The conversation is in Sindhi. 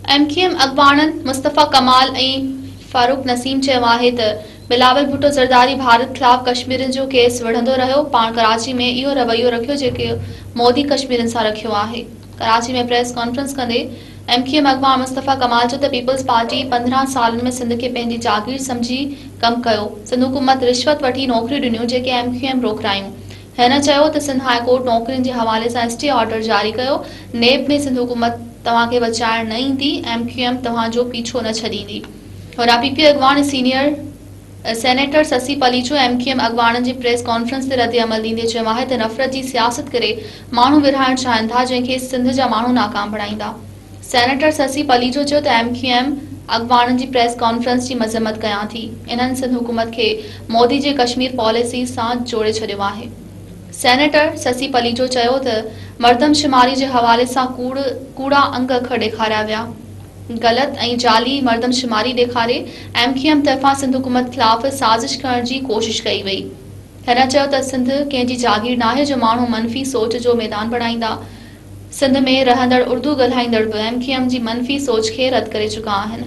ايم ڪيو ايم اڳواڻن مصطفيٰ ڪمال ۽ فاروق نسيم چيو آهي ته بلاول ڀٽو زرداري ڀارت خلاف ڪشميرين جو ڪيس وڙهندو رهيو، پاڻ ڪراچي ۾ اهو رويو رکيو جيڪو مودي ڪشميرين سان رکيو آهي. ڪراچي ۾ پريس ڪانفرنس ڪندي ايم ڪيو ايم اڳواڻ مصطفيٰ ڪمال چيو ته پيپلز پارٽي 15 سالن ۾ سنڌ کي پنهنجي جاگير سمجهي ڪم ڪيو، سنڌ حڪومت رشوت وٺي نوڪريون ڏنيون جيڪي ايم ڪيو ايم روڪرايون. هن چيو ته سنڌ هاء ڪورٽ نوڪرين جي حوالي سان اسٽي آرڊر جاري ڪيو، نيب ۾ سنڌ حڪومت توهان کي بچائڻ نه ايندي، ايم ڪيو ايم توهان جو پيڇو نه ڇڏيندي. هوڏانهن پي پي اڳواڻ senior senator Sassy Palijo M Q M اڳواڻن جي پريس ڪانفرنس تي رد عمل ڏيندي چيو آهي ته نفرت جي سياست ڪري ماڻهو ورهائڻ چاهين ٿا جنهن کي سنڌ جا ماڻهو ناڪام بڻائيندا. سينيٽر سسي پليجو چيو ته ايم ڪيو ايم اڳواڻن جي پريس ڪانفرنس جي مذمت ڪيان ٿي، انهن سنڌ حڪومت کي مودي جي ڪشمير پاليسي سان جوڙي ڇڏيو آهي. سينيٽر سسي پليجو چيو ته مردم شماري جي حوالي سان ڪوڙ ڪوڙا انگ اکر ڏيکاريا ويا، غلط ۽ جعلي مردم شماري ڏيکاري ايم ڪيو ايم طرفان سنڌ حڪومت خلاف سازش ڪرڻ جي ڪوشش ڪئي وئي. هن چيو ته سنڌ ڪنهن جي جاگير ناهي جو ماڻهو منفي سوچ جو ميدان بڻائيندا. سنڌ ۾ رهندڙ اردو ڳالهائيندڙ به ايم ڪيو ايم جي منفي سوچ کي رد ڪري چڪا آهن.